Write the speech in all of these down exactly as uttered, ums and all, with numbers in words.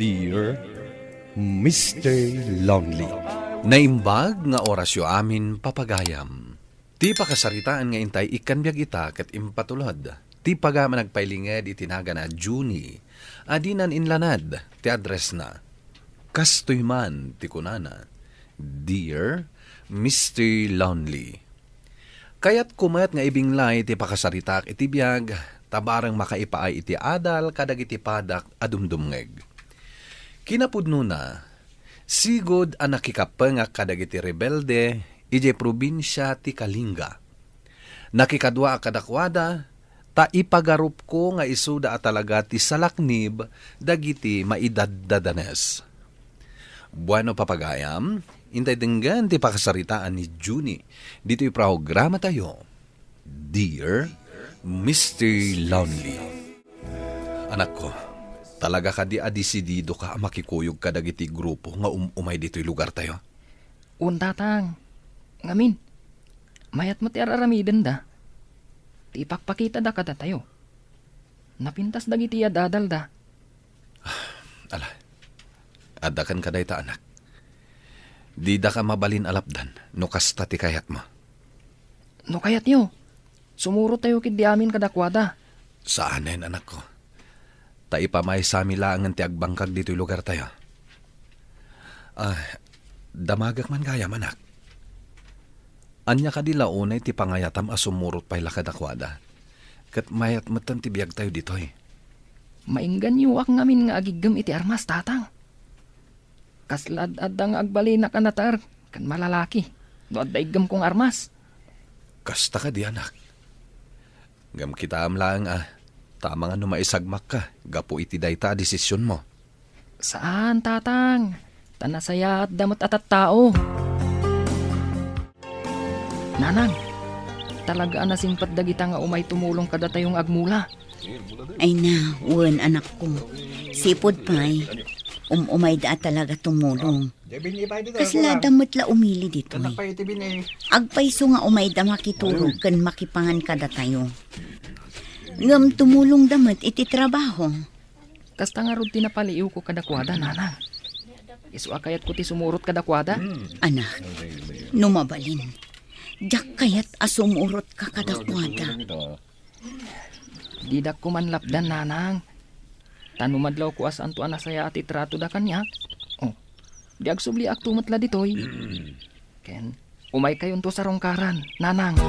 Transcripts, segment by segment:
Dear Mister Lonely. Naimbag nga orasyo amin, papagayam. Ti pakasaritaan nga intay ikkan biag ita ket impatulod ti pagaman agpailinged iti nagana Junie a dinan inlanad ti addressna. Kastoy man ti kunana, "Dear Mister Lonely." Kayatko met nga ibinglay ti pakasaritaak iti biag, ta bareng makaipaay iti adal kadagiti padak a dumdumngeg. Kinapudnona, sigud a nakikapengak kadagiti rebelde idiay probinsia ti Kalinga. Nakikaduaak kadakuada, ta ipagarupko nga isuda a talaga ti salaknib dagiti maidaddadanes. Bueno, papagayam, intay denggen ti pakasaritaan ni Junie ditoy programatayo, Dear Mister Lonely. Anakko, talaga kadi a desididoka a makikuyog kadagiti grupo nga um-umay ditoy lugartayo? Wen, tatang. Ngamin, mayat met ti ar-aramidenda. Ti ipakpakitada kadatayo, napintas dagiti ad-adalda. Ala, adda kenka dayta, anak. Didaka mabalin a lapdan no kasta ti kayatmo. No kayatyo, sumurottayo ketdi amin kadakuada. Saanen, anakko. Ta ipamaysami laengen ti agbangkag ditoy lugartayo. Ah, damagek man gayam, anak. Ania kadi la unay ti pangayatam a sumurot pay la kadakuada? Ket mayat metten ti biagtayo ditoy. Maingganyoak ngamin nga agiggem iti armas, tatang. Kasla ad-adda nga agbalinak a nater ken malalaki no adda iggemko nga armas. Kasta kadi, anak? Ngem kitaem laeng a, ta amangan no maisagmakka gapu iti dayta a desisionmo. Saan, tatang. Ta nasayaatda met a tattao. Nanang, talaga a nasingpet dagita nga umay tumulong kadatayo nga agmula. Ay na, wen, anakko. Sipud pay, um-umayda a talaga tumulong. Kaslada met la umili ditoy. Agpayso nga umayda makiturog ken makipangan kadatayo. Ngem tumulongda met iti trabaho. Kasta ngarud ti napaliiwko kadakuada, nanang. Isu a kayatko ti sumurot kadakuada. Anak, no mabalin, diak kayat a sumurotka kadakuada. Didak koma lapdan, nanang. Ta no madlawko a saanto a nasayaat ti tratoda kaniak, oh, di agsubliakto met la ditoy. Ken umaykayonto sarungkaran, nanang.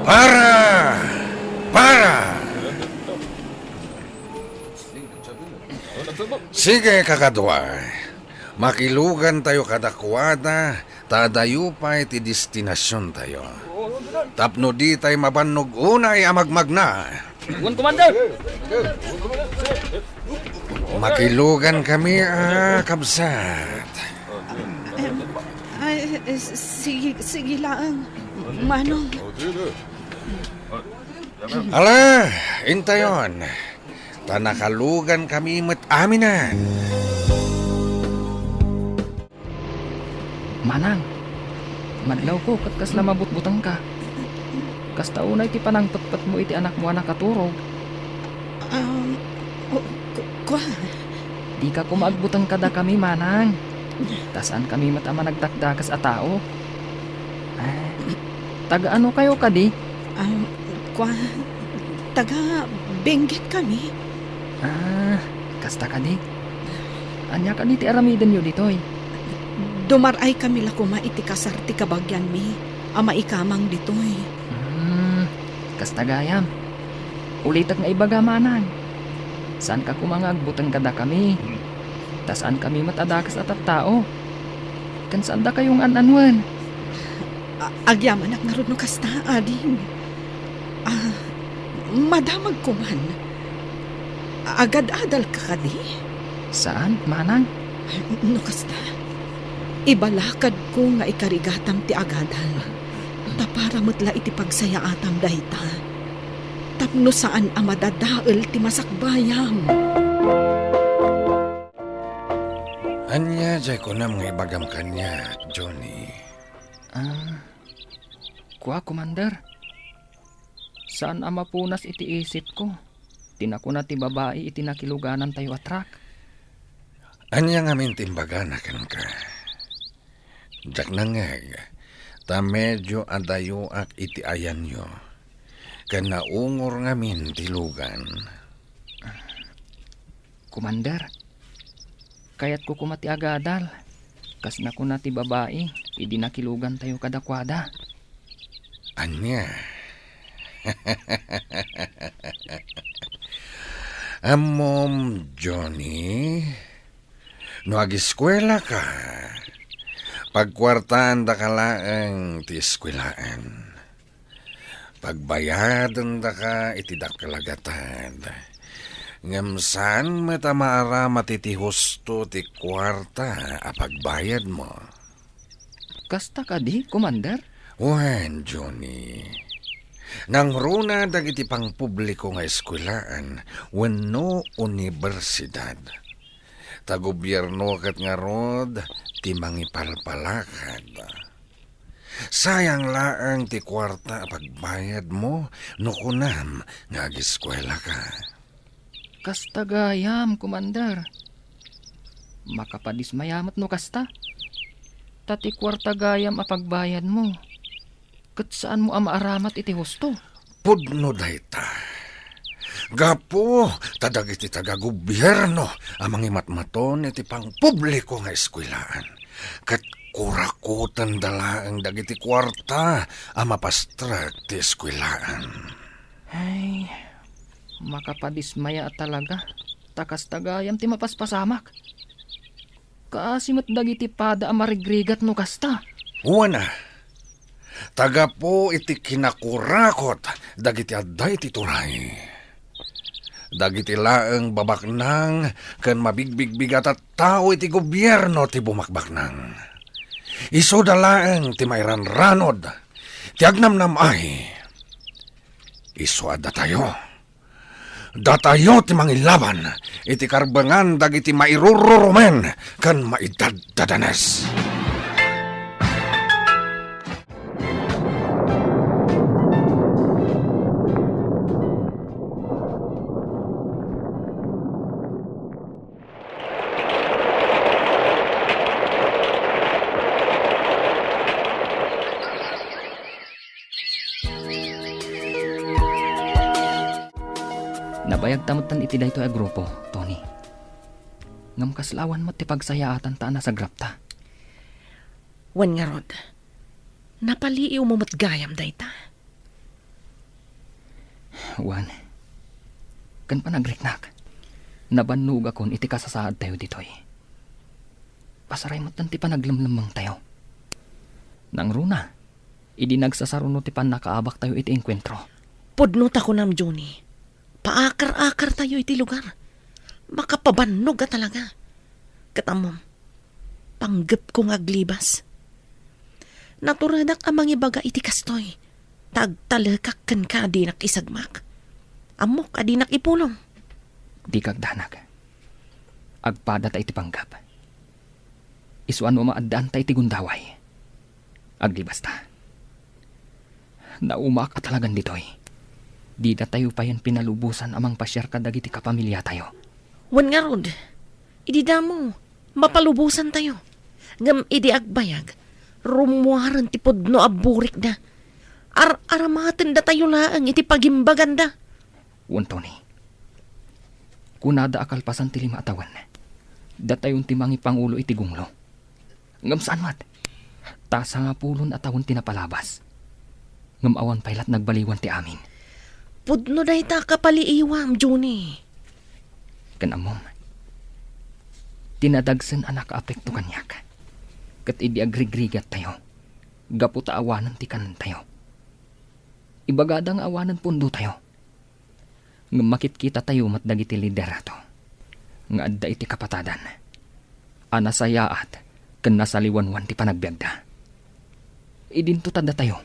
Para! Para! Sige, kakadua. Makilugantayo kadakuada, ta adayo pay ti destinasiontayo. Tapno ditay mabannog unay a magmagna. Wen, Commander! Makilugan kami, a kabsat. Em, ay, eh, sige, sige laeng, Manong. Ala, intayon. Ta nakalugan kami met aminen. Manang, madlawko ket kasla mabutbutengka. Kasta unay ti panangpetpetmo iti anakmo a nakaturog. Um, o, ku-, kua? Dika koma agbuteng kadakami, Manang. Ta saankami met a managdakdakes a tao. Ah, taga ano kayo kadi? Um, kua? Taga Benguet kami. Ah, kasta kadi? Ania kadi ti aramidenyo ditoy? Dumar-ay kami la koma iti kasar ti kabagianmi a maikamang ditoy. Hmm, kasta gayam. Ulitek nga ibaga, Manang. Saanka koma nga agbuteng kadakami. Ta saankami met a dakes a tattao. Ken saandakayo nga an-anuen. A-, agyamanak ngarud no kasta, ading. Ah, madamagko man. Agad-adalka kadi? Saan, Manang. No kasta, ibalakadko nga ikarigatam ti agadal. Ta para met la iti pagsayaatam dayta. Tapno saan a madadael ti masakbayam. Ania jay kunam nga ibagam kaniak, Johnny? Ah, kua, Commander. Saan a mapunas iti isipko. ti nakuna ti babai iti nakiluganantayo a truck. Ania ngamin ti imbagana kenka? Diak nangngeg, ta medio adayoak iti ayanyo, ken naungor ngamin ti lugan. Commander, kayatko koma ti agadal, kas nakuna ti babai idi nakilugantayo kadakuada. Ania? Ammom, Johnny, no agiskuelaka, pagkuartaandaka laeng ti eskuelaan. Pagbayadendaka iti dakkel a gatad. Ngem saan met a maaramat iti husto ti kuarta a pagbayadmo. Kasta kadi, Commander? Wen, Johnny. Nangruna dagiti pangpubliko nga eskuelaan wenno unibersidad. Ta gobierno ket ngarud ti mangipalpalakad. Sayang laeng ti kuarta a pagbayadmo no kunam nga agiskuelaka. Kasta gayam, Commander. Makapadismaya met no kasta. Ta ti kuarta gayam a pagbayadmo, ket saanmo a maaramat iti husto. Pudno dayta. Gapu ta dagiti taga-gobierno a mangimatmaton iti pangpubliko nga eskuelaan, ket kurakotenda laeng dagiti kuarta a mapastrek ti eskuelaan. Ay, makapadismaya a talaga, ta kasta gayam ti mapaspasamak. Kaasi met dagiti pada a marigrigat no kasta. Wen a, ta gapu iti kinakurakot dagiti adda iti turay. Dagiti laeng babaknang ken mabigbigbigat a tao iti gobierno ti bumakbaknang. Isuda laeng ti mairanranod ti agnamnam-ay. Isu a datayo. Datayo ti mangilaban iti karbengan dagiti mairururumen ken maidaddadanes. Nabayagta metten iti daytoy a grupo, Tony. Ngem kasla awan met ti pagsayaatanta a nasagrapta. Wen ngarud, napaliiwmo met gayam dayta. Wen, ken panagriknak, nabannogakon iti kasasaadtayo ditoy. Pasaray metten ti panaglemlemmengtayo. Nangruna, idi nagsasaruno ti pannakaabaktayo iti engkuentro. Pudno ta kunam, Johnny. Paakar-akartayo iti lugar. Makapabannog a talaga. Ket ammom, panggepko nga aglibas. Naturedak a mangibaga iti kastoy, ta agtalekak kenka a dinak isagmak. Ammok a dinak ipulong. Dika agdanag. Agpadata iti panggep. Isu a no maaddaanta iti gundaway, aglibasta. Naumaak a talagan ditoy. Didatayo payen pinalubosan a mangpasiar kadagiti kapamiliatayo. Wen ngarud, idi damo, mapalubosantayo. Ngem idi agbayag, rummuaren ti pudno a burikda. Ar-aramatendatayo laeng iti pagimbaganda. Wen, Tony, kunada a kalpasan ti lima a tawen, datayon ti mangipangulo iti gunglo. Ngem saan met, ta sangapulo a tawen ti napalabas. Ngem awan pay lat nagbaliwan ti amin. Pudno dayta a kapaliiwam, Johnny. Ken ammom, ti nadagsen a nakaapekto kaniak, ket idi agrigrigattayo, gapu ta awanen ti kanentayo. Ibagada nga awanen pundotayo. Ngem makitkitatayo met dagiti liderato nga adda iti kapatadan a nasayaat ken nasaliwanwan ti panagbiagda. Idinto ta datayo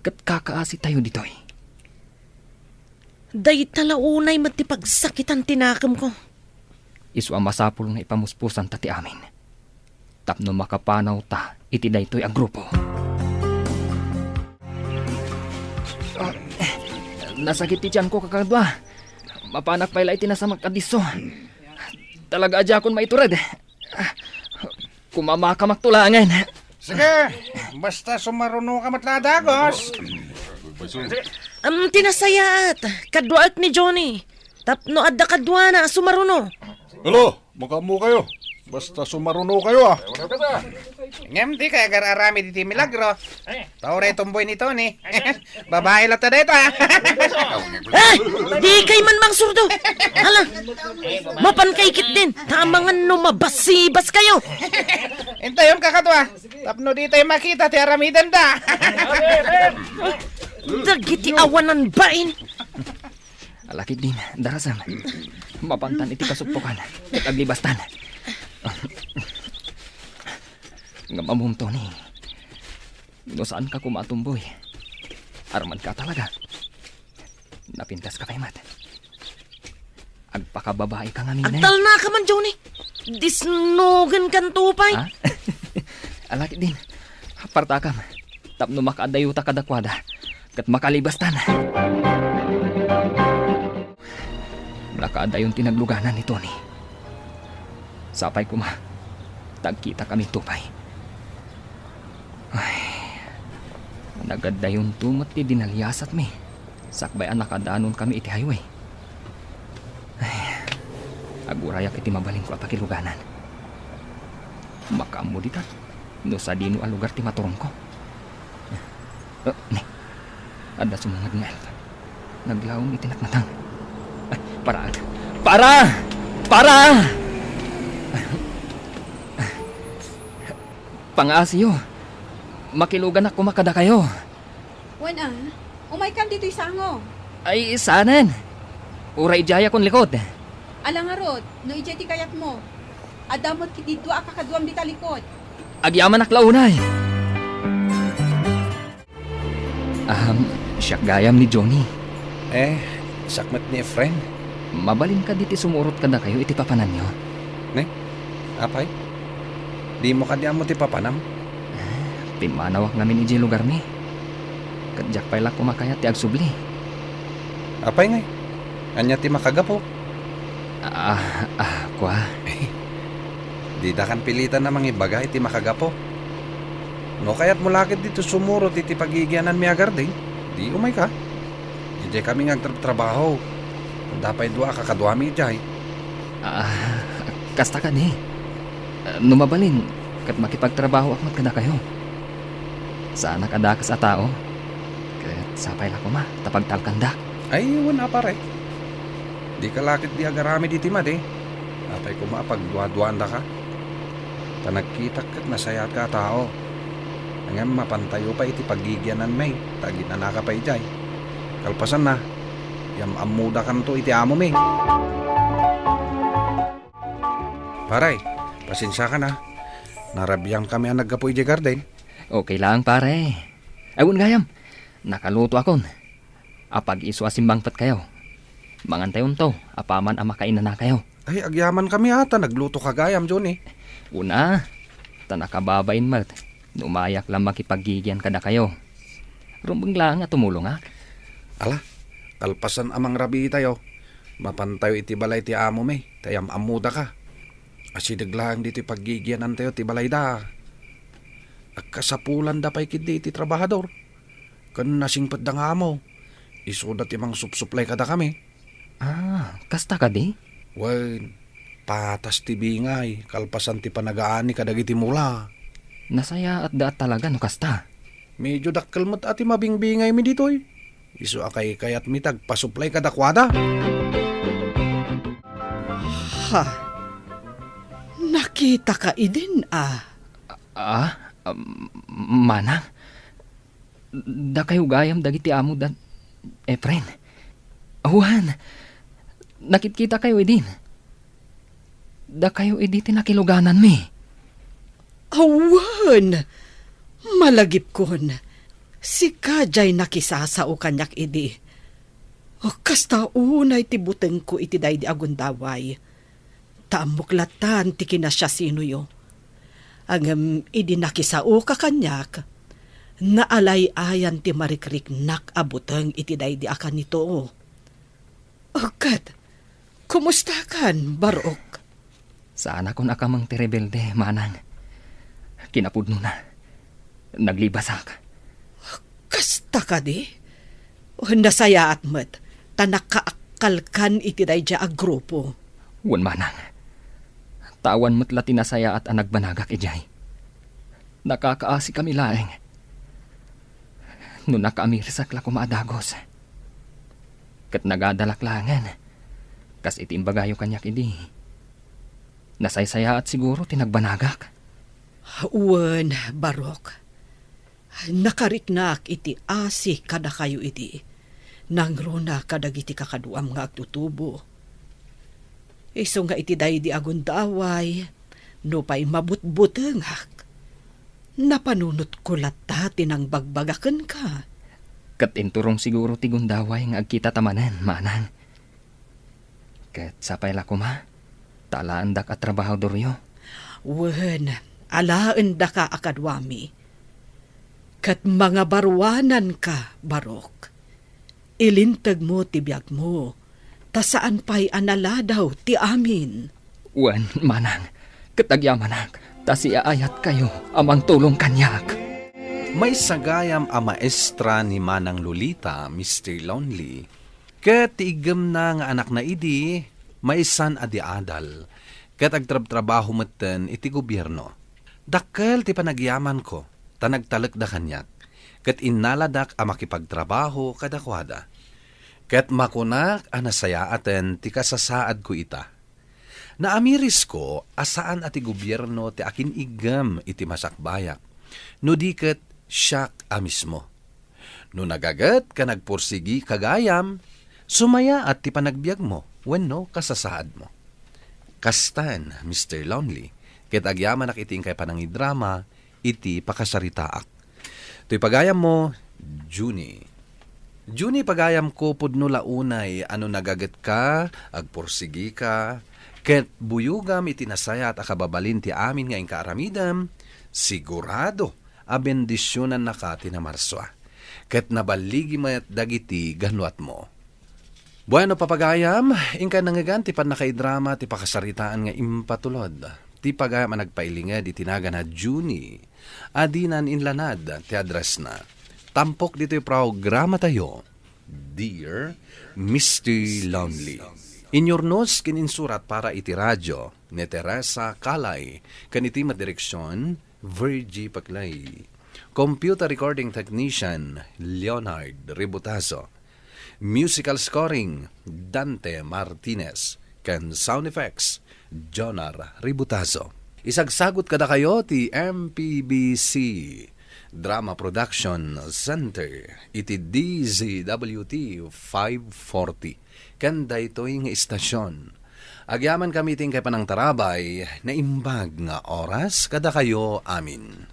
ket kakaasitayo ditoy. Dayta la unay met ti pagsakitan ti nakemko. Isu a masapul nga ipamuspusanta ti amin tapno makapanawta iti daytoy a grupo. Ah, nasakit ti tiyanko, kakadua. Mapanak pay la iti nasamak a disso. Talaga a diakon maitured. Kumamakamakto laengen. Sige, basta sumarunoka met la a dagos. Am, ti nasayaat, kaduaek ni Johnny. Tapno adda kaduana a sumaruno. Hello, makaammo kayo. Basta sumaruno kayo, ah. Ngem di kay agar-aramid iti milagro. Tao ray tumboy ni Tony. Babae latta dayta. Eh, di kay man mangsurdo. Hala, mapan kay kitdin. Tamangan no mabasibas kayo. Intayom kakadua. Tapno di tayo makita ti aramidenda. Dagiti awanan bain. Alakit din, darasam. Mapantan iti kasuppokan. Ket aglibastan. Ngem ammom, Tony, no saan ka koma a tumboy, arman ka talaga. Napintas ka pay met. Agpakababai ka ngamin, eh. Agtalna ka man, Johnny. Disnogen kanto pay. Ha? Alakit din. Apartakam. Tapno makaadayuta kadakuada. Ket makalibastan. Nakaadayon ti nagluganan ni Tony. Sapay koma, ta agkita kami tupay. Ay, nagadayon to met ti dinaliasatmi. Sakbay a nakadanonkami iti highway. Ay, agurayak iti mabalinko a pakiluganan. Makaammo dita, no sadino a lugar ti maturongko. Ah, ne. Adda sumangad nga elf. Naglaom iti natnatang. Ay, para! Para! Para! Pangaasiyo. Makiluganak koma kadakayo. Wen a, umaykan ditoy sango. Ay, saanen. Uray idiayakon likod. Ala ngarud, no idiay ti kayatmo. Adda met ti dua a kakaduam dita likod. Agyamanak la unay. Ahem, siak gayam ni Johnny. Eh, siak met ni Efren. Mabalin kadi ti sumurot kadakayo iti papananyo? Ne? Apay? Dimo kadi ammo ti papanam? Ah, pimmanawak ngamin idiay lugarmi. Ket diak pay la koma kayat ti agsubli. Apay ngay? Ania ti makagapu? Ah, ah, kua. Didakan pilitan a mangibaga iti makagapu. No kayatmo la ketdi ti sumurot iti pagigiananmi a garden, di umayka. Idiay kami nga agtrabtrabaho. Adda pay dua a kakaduami idiay. Ah, kasta kadi. No mabalin, ket makipagtrabahoak met kadakayo. Saanak a dakes a tao. Ket sapay la koma ta pagtalkandak. Ay, wen a, pare. Dika la ketdi agaramid iti madi. Apay koma a pagduaduandaka. Ta nagkitak ket nasayaatka a tao. Ngem mapantayo pay iti pagigiananmi, ta aginanaka pay idiay. Kalpasanna, yam-ammodakanto iti amomi. Pare, pasensiakan a. Narabiankami a naggapu idiay garden. Okay lang, pare. Ay, wen gayam. Nakalutoakon. Apag-isu a simmangpetkayo. Mangantayonto, apaman a makainanakayo. Ay, agyamankami a ta naglutoka gayam, Johnny. Wen a, ta nakababain met no umayak la makipaggigian kadakayo. Rumbeng laeng a tumulongak. Ala, kalpasan a mangrabiitayo, mapantayo iti balay ti amomi, ta yam-ammodaka. Asideg laeng ditoy paggigianantayo ti balayda. Agkasapulanda pay ketdi iti trabahador. Ken nasingpetda nga amo. Isuda ti mangsupsuplay kadakami. Ah, kasta kadi? Wen, patas ti bingay, kalpasan ti panagaani kadagiti mula. Nasayaatda a talaga no kasta. Medio dakkel met a ti mabingbingaymi ditoy. Isu a kaykayatmi ti agpasuplay kadakuada. Ha? Nakitaka idin a? Ah, um, manang? Dakayo gayam dagiti amo da, Efren. Awan, nakitkitakayo idin. Dakayo idi ti nakilugananmi. Awan! Malagipkon, sika diay nakisasao kaniak idi. Kasta unay ti butengko iti daydi a gundaway. Ta ammok lattan ti kinasiasinoyo. Ngem idi nakisaoka kaniak, naalay-ayan ti marikriknak a buteng iti daydi a kanito. Ket Kumustakan, Barok? Saanakon a kameng ti rebelde, manang. Kinapudnona, naglibasak. Kasta kadi? O, nasayaat met, ta nakaakkalkan iti daydiay a grupo. Wen, manang. Ta awan met la ti nasayaat a nagbanagak idiay. Nakakaasikami laeng. No nakaamiresak la koma a dagus. Ket nagadalak laengen, kas iti imbagayo kaniak idi. Nasaysayaat siguro ti nagbanagak. Wen, Barok. Nakariknak iti asi kadakayo idi. Nangruna kadagiti kakaduam nga agtutubo. Isu nga iti daydi a gundaway, nupay mabutbutengak, napanunotko latta ti nangbagbagakenka. Ket inturong siguro ti gundaway nga agkitata manen, manang. Ket sapay la koma, ta alaendak a trabahadoryo. Wen, alaendaka a kaduami. Ket mangabaruananka, Barok. Ilintegmo ti biagmo, ta saan pay a naladaw ti amin. Wen, manang, ket agyamanak, ta siaayatkayo a mangtulong kaniak. Maysa gayam a maestra ni Manang Lolita, Mister Lonely. Ket ti iggemna nga anakna idi, maysan a diadal, ket agtrabtrabaho metten iti gobierno. Dakkel ti panagyamanko, ta nagtalekda kaniak, ket innaladak a makipagtrabaho kadakuada. Ket makunak a nasayaaten ti kasasaadko ita. Naamirisko a saan a ti gobierno ti akin-iggem iti masakbayak, no di ket siak a mismo. No nagaget ken agpursigi ka gayam, sumayaat ti panagbiagmo wenno kasasaadmo. Kastan, Mister Lonely, ket agyamanak iti inkay panangidrama iti pakasaritaak. Toy pagayammo, Junie. Junie, pagayamko, pudno la unay a no nagagetka, agpursigika, ket buyogam iti nasayaat a kababalin ti amin nga inka aramidem, sigurado a bendisionannaka ti namarsua, ket naballigi met dagiti ganuatmo. Bueno, papagayam, inka nangngegan ti pannakaidrama ti pakasaritaan nga impatulod ti pagayam a nagpailinged iti nagana Junie a dinan inlanad ti addressna. Tampok ditoy programatayo, Dear Mister Lonely. Inyurnos ken insurat para iti radio ni Teresa Calay ken iti madireksion, Virgie Paclay. Computer recording technician, Leonard Ributazo. Musical scoring, Dante Martinez. Ken sound effects, Jonar Ributazo. Isagsagut kadakayo ti M P B C Drama Production Center iti D Z W T five forty. Ken daytoy nga istasyon, agyamankami iti inkay panangtarabay, naimbag nga oras kadakayo amin.